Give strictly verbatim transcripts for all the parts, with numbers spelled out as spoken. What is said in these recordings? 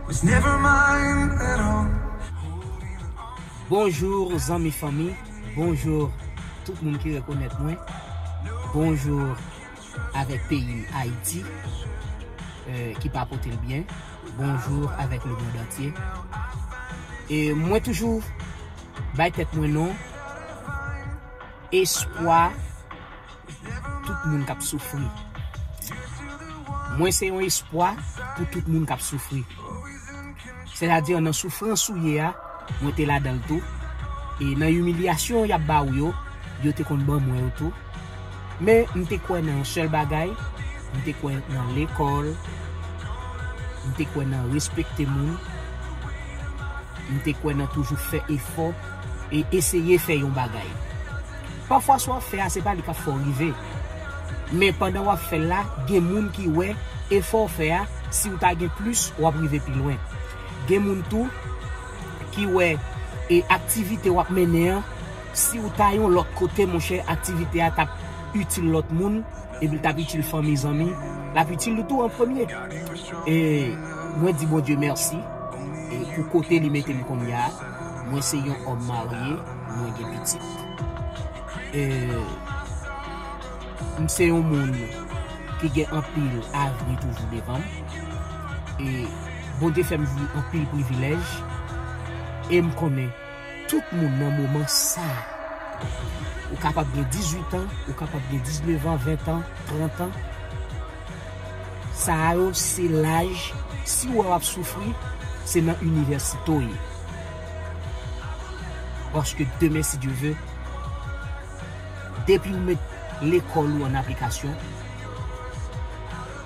It's never mine at all. Bonjou zanmi fanmi, bonjou tout moun ki rekonèt mwen, bonjou avèk peyi m Ayiti, euh, ki pa pote l byen, bonjou avèk lemonn antye. E mwen toujou bay tèt mwen non, espwa tout moun k ap soufri. Mwen se yon espwa pou tout moun k ap soufri. Sètadi nan soufrans ou ye a, mwen te ladan l tou. E nan imilyasyon y ap ba ou yo, yo te konn ban mwen yo tou. Men m te kwè nan yon sèl bagay, m te kwè nan lekòl, m te kwè nan respekte moun, m te kwè nan toujou fè efò e eseye fè yon bagay. Pafwa sa w ap fè a, se pa li k ap fè w rive. Men pandan w ap fè l la, gen moun ki wè efò w fè a, si w ta gen plis, w ap rive pi lwen. Gen moun tou ki wè e aktivite w ap mennen an, si w ta yon lòt kote, monchè, aktivite a t ap itil lòt moun, epi l t ap itil fanmi, zanmi, l ap itil ou tou an premye. E mwen di Bondye mèsi e pou kote li mete m kounye a. Mwen se yon òm marye, mwen gen pitit. E m se yon moun ki gen anpil avni toujou devan m. E Bondye fè m jwi anpil privilèj. E m konnen tout moun nan moman sa a. Ou kapab gen dizuit an, ou kapab gen diznèf an, ven an, trant an. Sa a yo, se laj, si w wè w ap soufri, se nan inivèsite w ye. Paske demen, si Dye ve, depi w met lekòl ou an aplikasyon,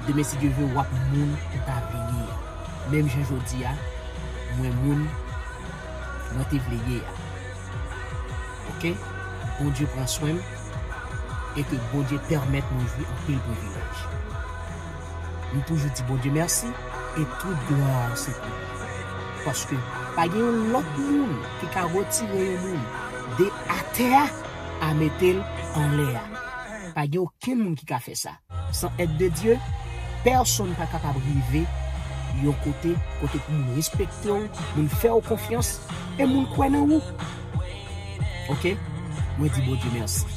demen, si Dye ve, w ap moun ou ta vle ye a. Menm jan jodi a, mwen moun mwen te vle ye a. Oke? Bondye pran swen m e ke Bondye pèmèt mwen jwi anpil privilèj. M toujou di Bondye mèsi e tout glwa se pou li. Paske pa gen yon lòt moun ki ka retire yon moun de atè a a mete l anlè a. Pa gen okenn moun ki ka fè sa. San èd de Dye, pèsonn pa kapab rive yon kote, kote pou moun respekte w, moun fè w konfyans, e moun kwè nan ou. Oke? Mwen di Bondye mèsi.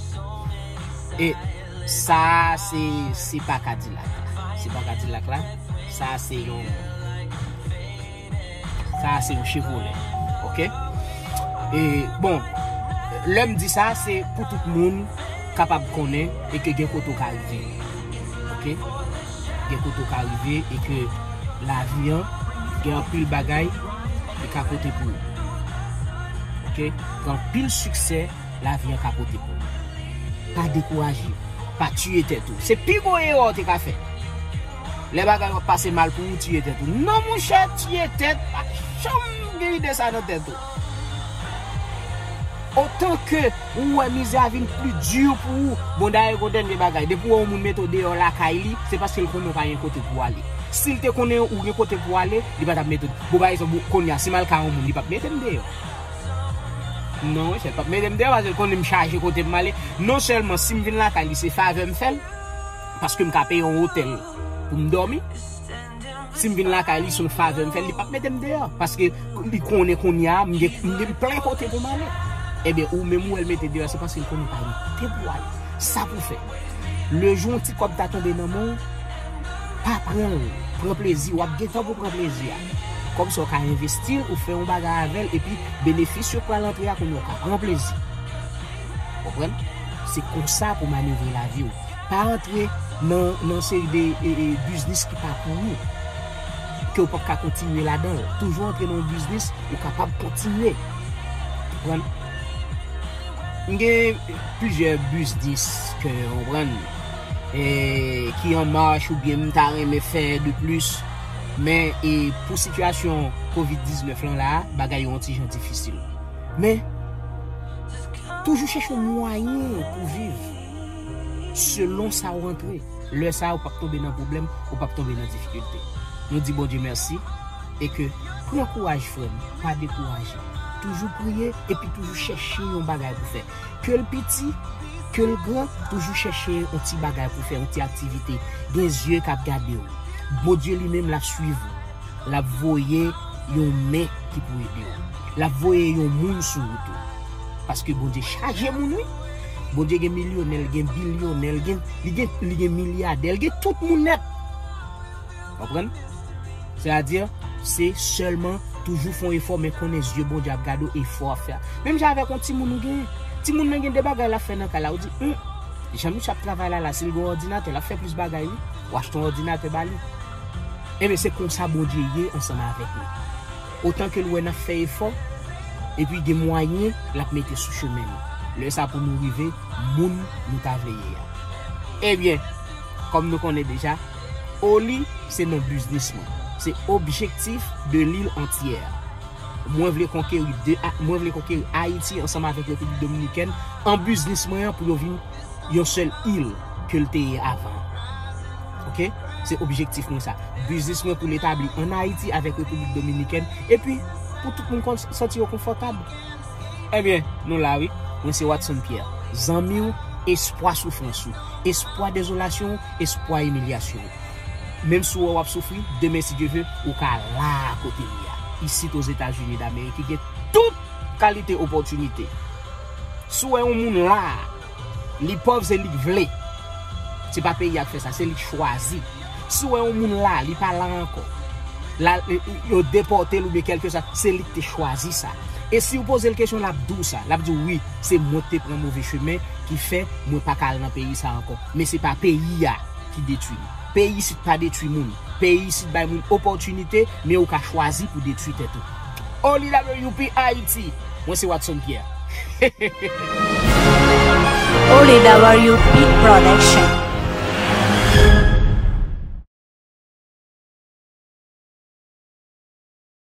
E sa a, se, se pa Kadilak la. Se pa Kadilak la. Sa a, se yon Sa a se yon Chevrolet. Oke? E, bon, lè m di sa, se pou tout moun kapab konnen e ke gen kote w ka rive. Oke? Gen kote w ka rive e ke lavi an gen anpil bagay li ka pote pou ou. Oke? Gen anpil siksè lavi an ka pote pou ou. Pa dekouraje. Pa tiye tèt ou. Se pi gwo erè w te ka fè. Lè bagay yo ap pase mal pou ou, tiye tèt ou. Non, monchè, tiye tèt, pa janm gen ide sa nan tèt ou. Otan ke ou wè mizè a vin pli di pou ou, bon, dayè, gon dènye bagay, depi w wè yon moun mete w deyò lakay li, se paske l konnen w pa gen kote pou w ale. Si l te konnen ou gen kote pou w ale, li pa t ap mete w. Bon, pa egzanp, kounye a, si m al kay yon moun, li p ap mete m deyò. Non, monchè, l p ap mete m deyò, paske l konnen m chaje kote m ale. Non sèlman, si m vin lakay li, se favè m fè l, paske m ka peye yon otèl pou m dòmi. Si m vin lakay li, se yon favè m fè l, li p ap mete m deyò, paske li konnen kounye a, m gen, m gen plen kote pou m ale. Ebyen, ou menm ou wè l mete deyò, se paske l konnen w pa gen kote pou w ale. Sa pou fè. Le jou yon ti kòb ta tonbe nan men w, pa pran l, pran plezi, w ap gen tan pou pran plezi a. Kòb sa w ka envesti l, ou fè yon bagay avè l, epi benefis yo pral antre a, kounye a w ka pran plezi. Konprann? Se konsa pou manevre lavi w. Pa antre nan, nan seri de e, e, biznis ki pa pou ou, ke w p ap ka kontinye ladan l. Toujou antre nan yon biznis ou kapab kontinye. Konprann? M gen plizyè biznis ke, konprann, e, ki an mach oubyen m ta renmen fè de plis. Men, e, pou sitiyasyon kovid diznèf lan la, bagay yo yon ti jan difisil. Men, toujou chèche yon mwayen pou viv selon sa w rantre. Lè sa a, ou p ap tonbe nan pwoblèm, ou p ap tonbe nan difikilte. Nou di Bondye mèsi e ke pran kouraj, frè m, pa dekouraje. Toujou priye epi toujou chèche yon bagay pou fè. Ke l piti, ke l gran, toujou chèche yon ti bagay pou fè, yon ti aktivite. Gen zye k ap gade w. Bondye li menm l ap swiv ou. l ap voye yon men ki pou ede w. L ap voye yon moun sou wout ou. Paske Bondye chaje moun, wi. Bondye gen milyonè, l gen bilyonè, l gen, li gen, li gen milyadè, l gen tout moun nèt. Konprann? Sètadi, se sèlman toujou fè yon efò, men konnen zye Bondye ap gade w efò w ap fè a. Menm jan avèk yon timoun ou genyen. Timoun nan gen de bagay l ap fè nan kay la, ou di, hum, jan misye ap travay la, la, si l gen yon òdinatè, l ap fè plis bagay, wi. Ou achte yon òdinatè ba li. Ebyen, se konsa Bondye ye ansanm avèk nou. Otan ke l wè n ap fè efò, epi gen mwayen, l ap mete sou chemen nou. Lè sa pou nou rive moun nou ta vle ye a. Ebyen, kòm nou konnen deja, Oli se non biznis mwen. Se Objectif de l'île entière. Mwen vle konkeri de, mwen vle konkeri Ayiti ansanm avèk Repiblik Dominikèn an biznis mwen an pou yo vin yon sèl il ke l te ye avan. Oke? Se objektif mwen sa. Biznis mwen pou l etabli ann Ayiti avèk Repiblik Dominikèn. Epi, pou tout moun konn santi yo konfòtab. Ebyen, nou la wi. Mwen se Watson Pierre. Zanmi w, espwa soufrans ou. Espwa dezolasyon ou, espwa imilyasyon ou. Menm si w wè w ap soufri, demen si Dye ve, ou ka la a kote m ye a. Isit Ozetazini Damerik, ki gen tout kalite opòtinite. Si w wè yon moun la a, li pòv se li k vle. Se pa peyi a k fè sa, se li k chwazi. Si w wè yon moun la, li pa la ankò. La, yo depòte l oubyen kèlkeswa, se li k te chwazi sa. E si w poze l kesyon, l ap di w sa. L ap di w, wi, se mwen k te pran move chemen ki fè mwen pa ka al nan peyi sa ankò. Men se pa peyi a ki detwi m. Peyi isit pa detwi moun. Peyi isit bay moun opòtinite, men ou ka chwazi pou detwi tèt ou. Oli W P Ayiti, mwen se Watson Pierre. Oli W P Production.